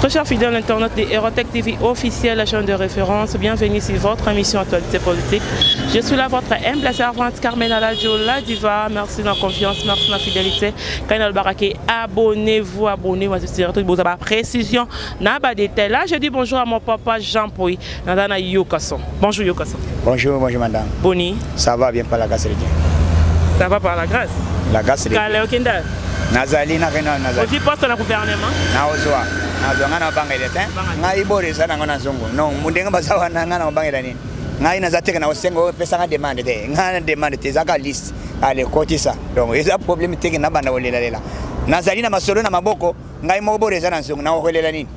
Très chers fidèles internautes de Erotech TV officiel, la chaîne de référence, bienvenue sur votre émission Actualité Politique. Je suis là, votre humble servante Carmen Aladjo, la diva. Merci de la confiance, merci de la fidélité. Kanal Barake, abonnez-vous, abonnez-vous, vous avez précision, n'a pas détail. Là, je dis bonjour à mon papa Jean Pouy, Nandana Yokason. Bonjour Yokason. Bonjour, bonjour madame. Boni. Ça va bien par la grâce de Dieu. Ça va par la grâce. La grâce de Dieu. Kale okenda. Nazali na kena nazali. Ozi poste na gouvernement? Naozwa. Nazwa nga na bangela te. Ngai bore eza nango na zongo. Non, ndenge baza wana nga na bangela nini? Ngai naza teke na osenga oyo pesanga demande te. Ngai na demande te ezaka liste. Ale kotisa. Donc eza problème teke na banda kolela lela. Nazali na masolo na maboko. Ngai moko bore eza na nzongo na okolela nini?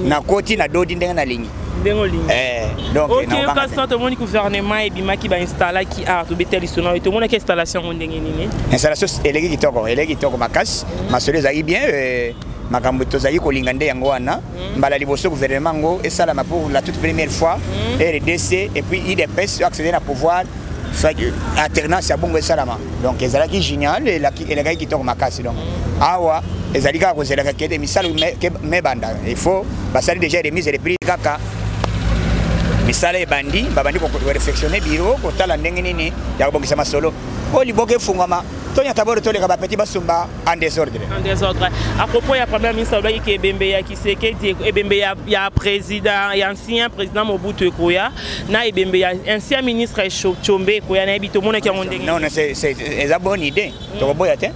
Nakoti na dodi ndenge nalingi. Ndenge olingi. Eh, donc OK, kasi tomoni gouvernement ebimaki ba installaki art tobeta lisolo oyo tomonaki installation yango ndenge nini? Installation eleki kitoko, eleki kitoko makasi. Masolo ezalaki bien, makambo tozalaki kolinga nde yango wana. Mbala liboso gouvernement yango esalama pour la toute première fois, RDC et puis UDPS accéder na pouvoir, alternance ya bongo esalama. Donc ezalaki génial, elekaki kitoko makasi. Donc awa ezali kaka kozelaka kete misalo mebanda. Il faut basali déjà remise de prix kaka misala ebandi, babandi ko réflexionner bureau, kotala ndenge nini ya kobongisa masolo. Oyo liboke efungwama, tonyata boro toleka ba petit basumba en désordre. En désordre. À propos ya premier ministre alobaki ke ebembe ya Tshisekedi, ebembe ya président, ya ancien président Mobutu ekoya, na ebembe ya ancien ministre Tshombe ekoya, na yebi tomonaki yango ndenge. Non, non, c'est eza bonne idée. Tokoboya te.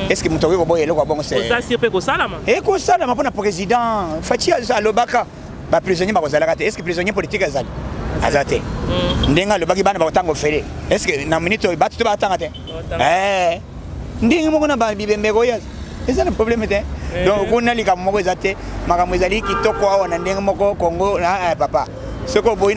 Est-ce que moto akoki koboya eloko ya bongo? C'est Oza sûr mpe kosalama? Ekosalama mpona président Fatshi alobaka ba prisonnier bakozalaka te. Est-ce que prisonnier politique azali? Aza te. Ndenge alobaki bana bakotanga ofele. Est-ce que na minute oyo bato to batanga te? Eh, ndenge moko na bibembe koya eza na problème te. Donc kuna likambo moko eza te, makambo ezali kitoko awa na ndenge moko Congo na papa. Soki oboyi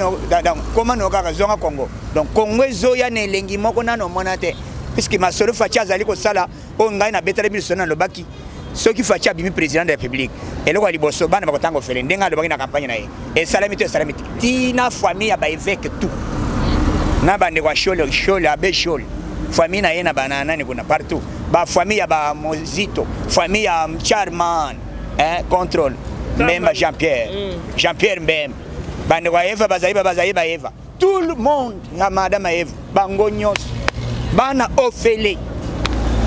koma no kaka zonga Congo. Donc Congo ezoya na elengi moko nano omona te. Puisque masolo Fatshi azali kosala oyo ngai nabetali biso nalobaki, soki Fatshi abimi président de la République, eloko ya liboso bana bakotanga ofele, ndenge alobaki na campagne na ye. Esalami to esalami te? Tina famille ya ba évêque tout na bandeko ya Shole, Shole, abbé Shole, famille na ye na bana nani kuna partout, ba famille ya ba Mozito, famille ya Charman, hein, contrôle Mbemba Jean-Pierre, Jean-Pierre Mbemba, bandeko ya Eva bazali ba bazali ba Eva, tout le monde na madame Eva, bango nyonso bana ofele,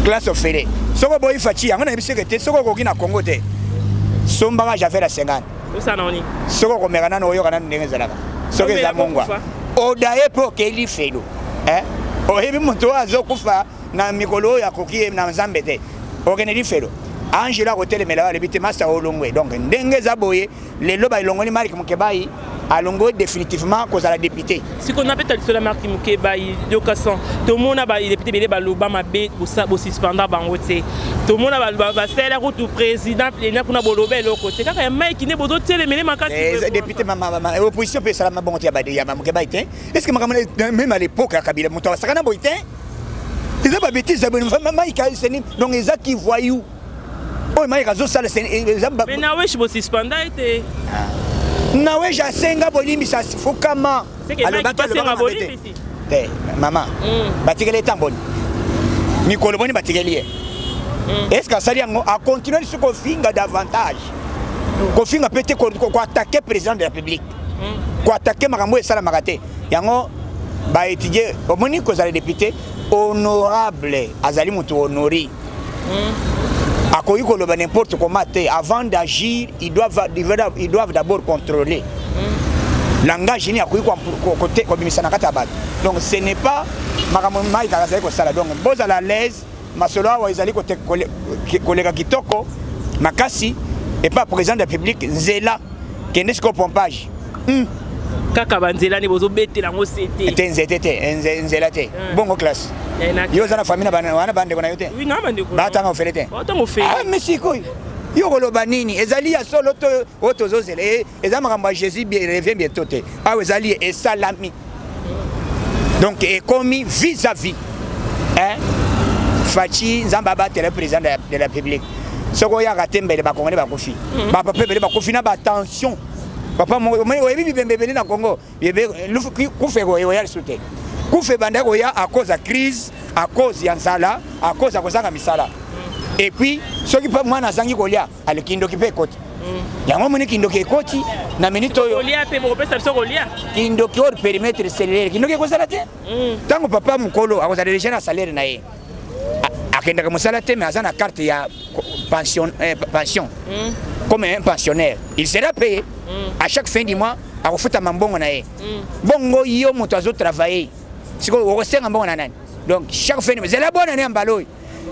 classe ofele. Soko boyi Fatshi yango na yebisi te, soko okoki na Congo te, sombaka Javel ya 50. Osala nini? Soko okomeka nano oyoka nano ndenge ezalaka. Soki eza mongwa odaye mpe okeli felo, eh? Oyebi moto oyo azokufa na mikolo oyo akoki ye na Nzambe te, okende lifelo, angelo akotelemela oyo alobi te masa olongwe. Donc ndenge eza boye lelo balongoli Mark Mukebayi, alongoli définitivement kozala député. Sikoyo nabeta lisolo ya Mark Mukebayi Yokason, tomona ba député ebele baloba mabe, bosuspenda bango te. Tomona basala kutu président plénière kuna boloba eloko te, kaka ya Mike nde bozotelemele makasi. Député opposition mpe esalama bongo te ya Mukebayi te. Est ce que makambo même à l'époque ya Kabila moto asaka na boye te? Eza ba bêtise ya boye Mike seni. Donc eza ki voyou oyo Mike azosala. Mais nawesh bosuspenda ye te. Nawesh asenga bolimbisa, fukama. Alobaki te mama, batikeli ye tamboni mikolo boni batikeli ye. Est ce que asali yango? Acontinue lisusu kofinga davantage, kofinga mpe te, koattaquer président de la République, koattaquer makambo oyo esalamaka te. Yango baétudie omoni kozala député honorable, azali moto honoré, akoki koloba n'importe comment te. Avant d'agir, ils doivent d'abord contrôler langage nini akoki kobimisa na kati ya bato. Donc ce n'est pas makambo Mike azali kosala. Donc bozala à l'aise, masolo awa ezali koleka kitoko makasi epa président de la République. Nzela kende sikoyo pompage. Kaka banzela nde bozobetela yango sete. Te, nzete te, nzela te. Bongo classe, yo oza na famille wana, bandeko na yo te batanga ofele te? Mais sikoyo yo koloba nini? Ezali ya solo to oyo tozozela eza makambo ya Jésus revient bientôt te. Awa ezali esalami, donc ekomi vis-à-vis, hein? Fatshi, Nzambe abatela président de la République. Soki oyaka te, mbele bakongole bakufi, bapapa ebele bakufi na batension. Papa oyebi bibembe ebele na Congo, kufa ekoya lisusu te. Kufa ebanda koya à cause ya crise, à cause ya nzala, à cause ya kozanga misala. Et puis soki mpe mwana azangi kolia, aleki ndoki mpe ekoti. Yango omoni kindoki ekoti na minute oyo. Kolia mpe bokopesa biso kolia. Kindoki oyo périmètre cellulaire, kindoki ekozala te. Ntango papa mokolo akozala déjà na salaire na ye, akendaka mosala te, mais aza na carte ya pension, pension. Comme un pensionnaire, il sera payé à chaque fin du mois, akofutama mbongo na ye. Bongo yo moto azotravaille, sikoyo okosenga mbongo na nani? Donc chaque fin du mois, zela bonne année ya mbala oyo,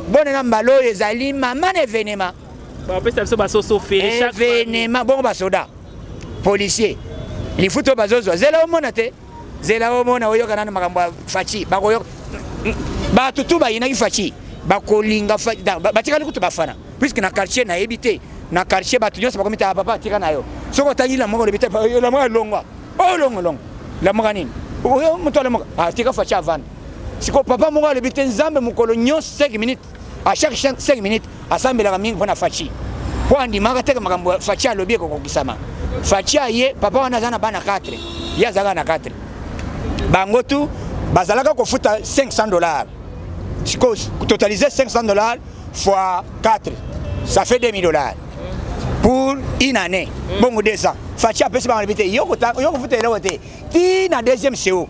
bonne année ya mbala oyo ezali mama na événement. Bapesa biso basoso fere chaque événement. Bongo basoda, policier, lifuta oyo bazozwa, zela omona te, zela omona, oyoka nano makambo ya Fatshi. Bakoyoka bato tu bayinaki Fatshi, bakolinga batikali kutu bafana, puisque na quartier nayebi te, na quartier bato nyonso bakomi ta papa tika na yo. Soki otangi Lamuka, olobi te Lamuka elongwa, oyo longolongo Lamuka nini, oyo moto alamuka atika Fatshi avanda. Sikoyo papa moko alobi te, Nzambe mokolo nyonso 5 minutes, à chaque 5 minutes asambelaka mingi mpo na Fatshi, mpo andimaka teke makambo Fatshi alobi ekokokisama. Fatshi aye, papa wana aza na bana 4, ye azalaka na 4, bango tu bazalaka kofuta 500 dollars. Sikoyo totaliser 500 dollars fois 4, ça fait 2000 dollars pour une année. Bongo 2 ans, Fatshi apesi bango, alobi te yo kofuta eloko te ti na deuxième CO.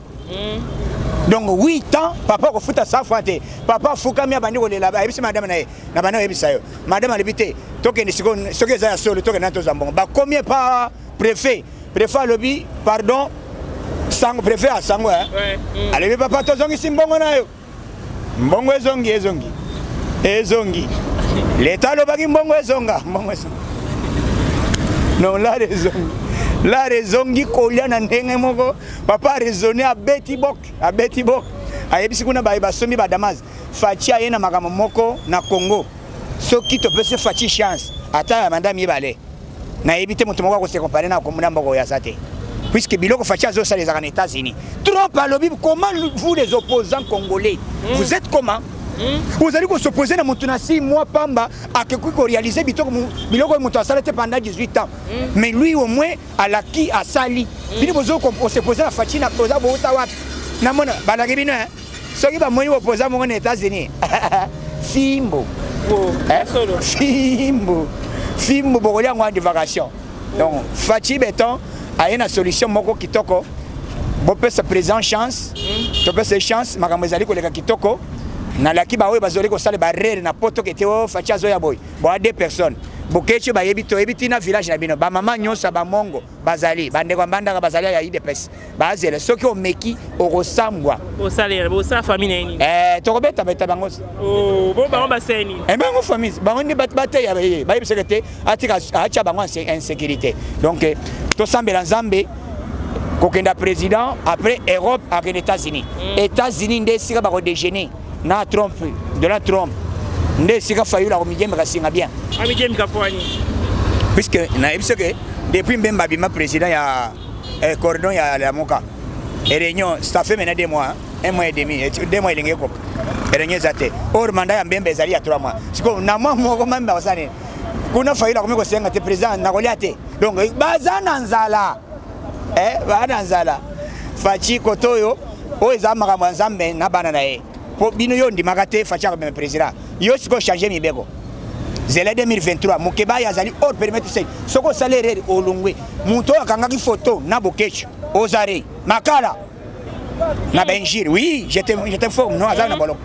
Donc 8 ans papa kofuta 100 francs te. Papa afukami, abandi kolela, ayebisi madame na ye na bandi oyebisa yo. Madame alobi te, tokende sikoyo, soki eza ya solo, tokende na tozwa mbongo. Bakomi epa préfet, préfet alobi pardon, sango, préfet ya sango, alobi papa, tozongisi mbongo na yo, mbongo ezongi, ezongi, ezongi. Leta alobaki mbongo ezonga, mbongo ezonga. Non, la ezongi, la ezongi kolia na ndenge moko. Papa raisonné, abeti bok, abeti bok, ayebisi kuna baye basombi badamas. Fatshi aye na makambo moko na Congo. Soki topesi Fatshi chance ata ya mandat mibale, nayebi te moto moko akose comparer na komona mboka oyo aza te, puisque biloko Fatshi azosala ezalaka na États-Unis. Trump alobi: comment vous les opposants congolais, vous êtes comment? Ozali kos'opposer na moto na 6 mois pamba akoki koréaliser bitoko, biloko oyo moto asala te pendant 18 ans. Mais lui au moins alaki asali. Bino bozo kos'opposer na Fatshi, na oza bouta wapi? Namona balaki bino, soki bamoni opposant moko na États-Unis, fimbo, fimbo, fimbo, bokolia yango en divagation. Donc Fatshi Béton aye na solution moko kitoko. Bopesa président chance, topesa chance, makambo ezali koleka kitoko. Nalaki baoyo bazali kosala barere na poto kete o Fatshi azoya boye, boa deux personnes bokeci bayebi, toyebi ntina village na bino, bamama nyonso ya bamongo bazali, bandeko ya Mbandaka bazali ya UDPS, bazela. Soki omeki, okosambwa. Bosala famille na ye nini? Tokobetabeta bango. Bo bango basala nini? Bango famille, bango nde bateya, bayebisaka te atika atya bango insécurité. Donc tosambela Nzambe kokenda président après Europe, akende États-Unis. États-Unis nde esika bakodéjeuner na Trump, Donald Trump, nde esika Fayulu akomijembeka singa bien. Amijembeka po ani? Puisque nayebi soki depuis Mbemba abima président ya cordon ya Lamuka, réunion, ça fait maintenant 2 mois, hein? Un mois et demi, 2 mois elingi ekoka, réunion eza te. Or mandat ya Mbemba ezali ya 3 mois. Sikoyo na mwa moko Mbemba kosala nini kuna? Fayulu akomi kosenga te président nakolia te. Donc baza na nzala, baza na nzala. Fatshi koto oyo, oyo eza makambo ya Nzambe na bana na ye. Mpo bino yo ondimaka te Fatshi akobema président, yo sikoyo change mibeko, zela 2023. Mokeba ye azali hors périmètre sel. Soki osali erreur, olongwe. Moto oyo akangaki photo na Boketshu ozare makala na bainjure, oui, j'étais forme, non, aza na boloko,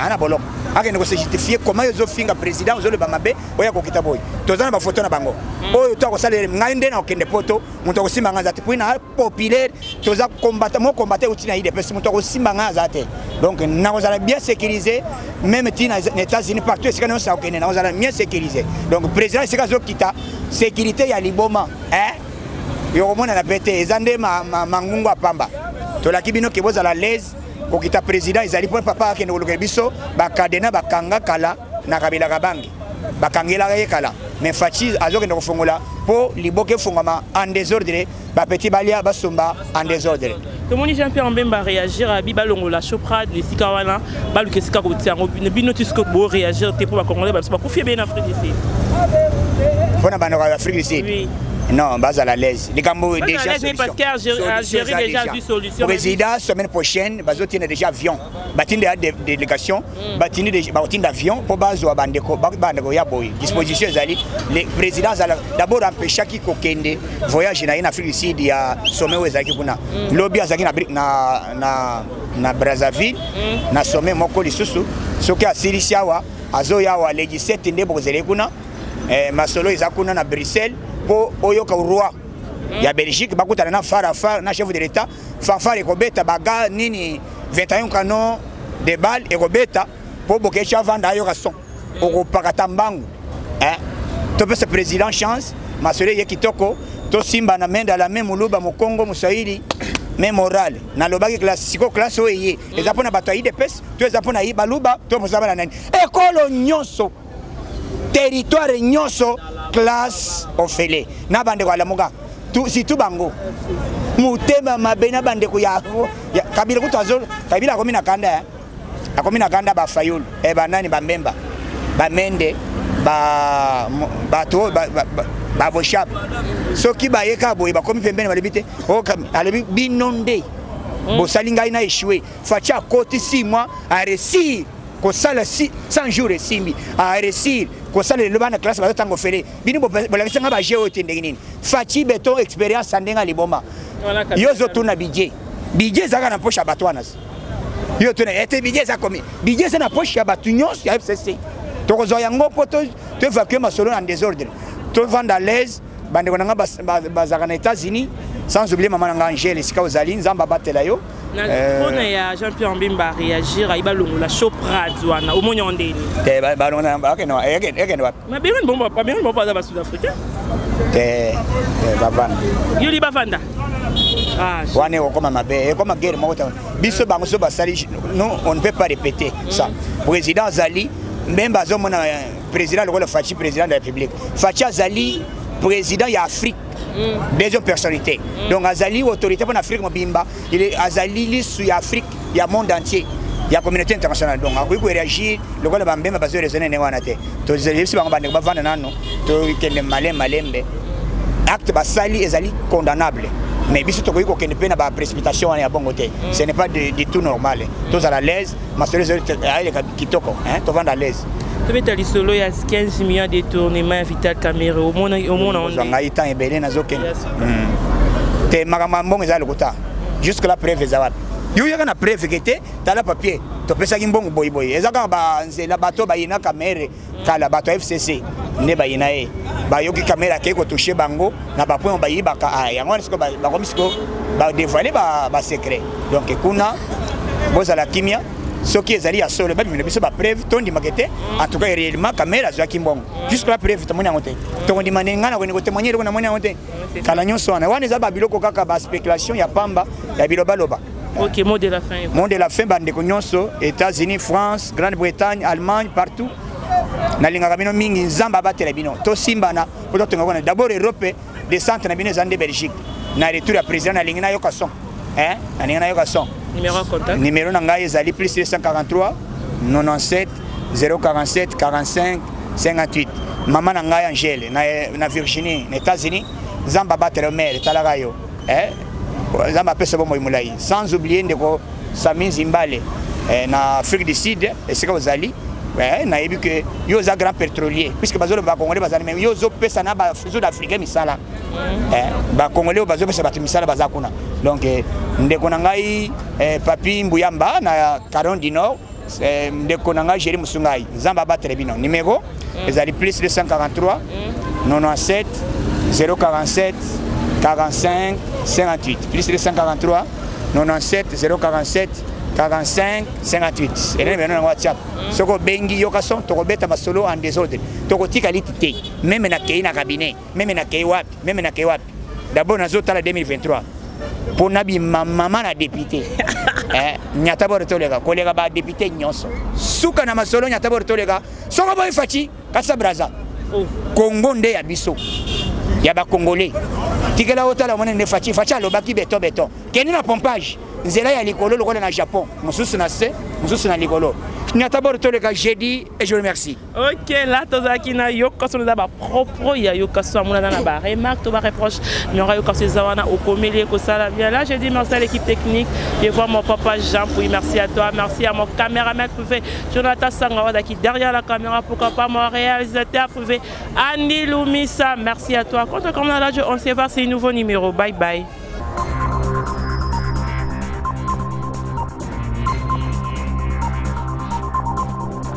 ana boloko, akende kose justifier comment ozofinga président, ozoloba mabe oyo akokita boye. Toza na bafoto na bango oyo to akosalela ngai nde na kokende poto. Moto akosimba ngai aza te, puis na populaire toza combattant, mo combattant euti na UDPS, moto akosimba ngai aza te. Donc nakozala bien sécurisé, même ti na États-Unis, partout esika nyonso akokende, nakozala bien sécurisé. Donc président esika azokita, sécurité ya liboma yokomonana mpe te, eza nde mangungu ya pamba. Tolaki bino ke bozala l'aise, kokita président ezali mpo papa akende kolukela biso bacadenas bakanga kala na Kabila Kabange, bakangelaka ye kala. Mais Fatshi azokende kofongola mpo liboke efongwama en désordre, bapeti balia, basomba en désordre. Tomoni Jean Pierre Mbemba réagir, abi balongola Shoprad na esika wana, baluka esika kotia yango. Bino ti sikoyo boréagir te mpo bacongolais babiso bakufi ebele na Afrique du Sud. Mpona bandeko ya Afrique du Sud? Oui. Non, bazala à l'aise. Likambo déjà solution. Président, semaine prochaine bazotinda déjà avion, batinda ya délégation, batindi, bakotinda avion mpo bazwa bandeko, bandeko ya boye. Disposition ezali. Le président azala d'abord empêchaki kokende voyage na ye na Afrique du Sud ya sommet oyo ezalaki kuna. Lobi azalaki na Brazzaville na sommet moko lisusu. Soki asilisi awa, azoya awa le 17 nde bokozela ye kuna. Masolo eza kuna na Bruxelles mpo oyoka roi ya Belgique bakutana na phare à phare na chef de l'État. Fanfare ekobeta, baga nini, 21 canon de balle ekobeta mpo Bokeci avanda, ayoka son, okopakata mbangu, eh? Topesa président chance. Masolo eye kitoko, tosimba na main dans la main, moluba, mokongo, moswahili, mais morale nalobaki classe. Sikoyo classe oyo eye eza mpona bato ya UDPS to eza mpona ye baluba to moza bana nani, ekolo nyonso, territoire nyonso, classe ofele na bandeko ya Lamuka, surtout bango motema mabe na bandeko ya Kabila. Kutu azo Kabila akomi na kanda, eh? Akomi na kanda. Bafayulu, eh, banani, bambemba, bamende, bato oyo baboshap, soki bayeka boye, bakomi pembeni, balobi te, alobi bino nde bosali ngai na échoué. Fatshi akoti 6 mois, aréussir kosala 100 jours, esimbi, aréussir kosala. Lelo bana classe bazotanga ofele. Bino bolakisa nga baje oyo te. Ndenge nini Fatshi Béton, expérience ya ndenge aliboma yo ozotuna budget? Budget ezalaka na poche ya bato wana. Yo tuna ete budget eza komi? Budget eza na poche ya bato nyonso ya FCC. Tokozwa yango mpo toévacue masolo na désordre, tovanda à l'aise. Bandeko na nga bazalaka na États-Unis, sans oublier mama na nga Angele, esika ozali, Nzambe abatela yo. Mpona ya Jean-Pierre Mbemba réagir, ayi balongola Shoprite wana, omoni yango ndeni? Te, ekende wapi? Babengani bango, baza basud-africain. Te, bavanda. Yoli bavanda. Wana ekokoma mabe, ekoma guerre moko. Biso bango so basali, non, on ne peut pas répéter ça. Président azali, Mbemba azomona président lokola Fatshi, président de la République. Fatshi azali président ya Afrique, deuxième personnalité, donc azali autorité mpona Afrique mobimba. Azali lisu ya Afrique, ya monde entier, ya communauté internationale. Donc akoki koréagir lokola bambemba bazo raisonne ndenge wana te. Toyebisi bango, bandeko bavanda nano, tokende malembe malembe. Acte basali ezali condamnable, mais biso tokoki kokende mpe na baprécipitation wana ya bongo te. Ce n'est pas du tout normal. Tozala à l'aise, masolo ayeleka kitoko, tovanda à l'aise. Tobeta lisolo ya 15 millions détournement ya Vital Kamerhe, omona? Ozwa ngai temps ebele, nazokende te. Makambo ya mbongo eza lokuta. Jusque la preuve eza wapi? Yo yaka na preuve ke te, tala papier, topesaki mbongo boyeboye. Eza kaka banzela bato bayina Kamerhe kala, bato ya FCC nde bayina ye. Bayoki Kamerhe akei kotouche bango na bapoint bayibaka yango wana. Sikoyo bakomi sikoyo badévoile basecret. Donc kuna bozala kimia. Soki ezali ya solo, babimela biso bapreuve, tondimaka te. En tout cas, réellement Kamerhe azwaki mbongo, jusque la preuve tomoni yango te. Tokondima nde ngai nakoni kotémoigne eloko namoni yango te. Kala nyonso wana wana eza babiloko kaka baspéculation ya pamba, ya bilobaloba. Ok, mot de la fin. Mot de la fin, bandeko nyonso, États-Unis, France, Grande-Bretagne, Allemagne, partout, nalingaka bino mingi. Nzambe abatela bino. Tosimbana po totonga kuna d'abord Europe. Descente na bino eza nde Belgique. Na retour ya président, nalingi nayoka son, nalingi nayoka son. Numéro contact? Numéro na ngai ezali plus 243 97 047 45 58. Mama na ngai Angele na Virginie, na États-Unis, Nzambe abatela yo. Mare etalaka yo, eh? Nzambe apesa bomoi molai. Sans oublier ndeko Sami Zimbale, na Afrique du Sud, esika ozali, nayebi ke yo oza grand pétrolier, puisque bazoloba bacongolais bazali, mais yo ozopesa na basud africain misala, bacongolais oyo bazopesa bato misala baza kuna. Donc ndeko na ngai Papi Mbuyamba na Caron du Nord, ndeko na ngai Géri Musungai, Nzambe abatele bino. Numéro ezali plus 243 97 047 45 58, plus 243 97 047 45 58. Enene bino nango WhatsApp. Soki obengi, yoka son, tokobeta masolo en désordre. Tokotika liti te. Même nakei na cabinet, même nakei wapi, même nakei wapi, d'abord nazotala 2023 mpo nabima mama na député, nyata boro toleka koleka badéputé nyonso. Suka na masolo, nyata boro toleka. Soko boyi Fatshi kasa Braza, Kongo nde ya biso, ya bacongolais. Tikela otala, omona nde Fatshi. Fatshi alobaki béton, béton. Kende na pompage, nzela ya likolo lokola na Japon, mosusu na se, mosusu na likolo. Nyata bord toleka jeudi et je remercie. Ok, là tozalaki na yoka son, eza bapropos ya yoka son. Amona na baremarque to bareproche nyonga yoka son eza wana, okomeli ekosala bien. Là, je dis merci à l'équipe technique. Je vois mon papa Jean Pouy, merci à toi. Merci à mon caméraman privé Jonathan Sangawada qui derrière la caméra. Pourquoi pas mon réalisateur privé Andy Lumisa, merci à toi. Quand on là, on se voit, c'est un nouveau numéro. Bye bye.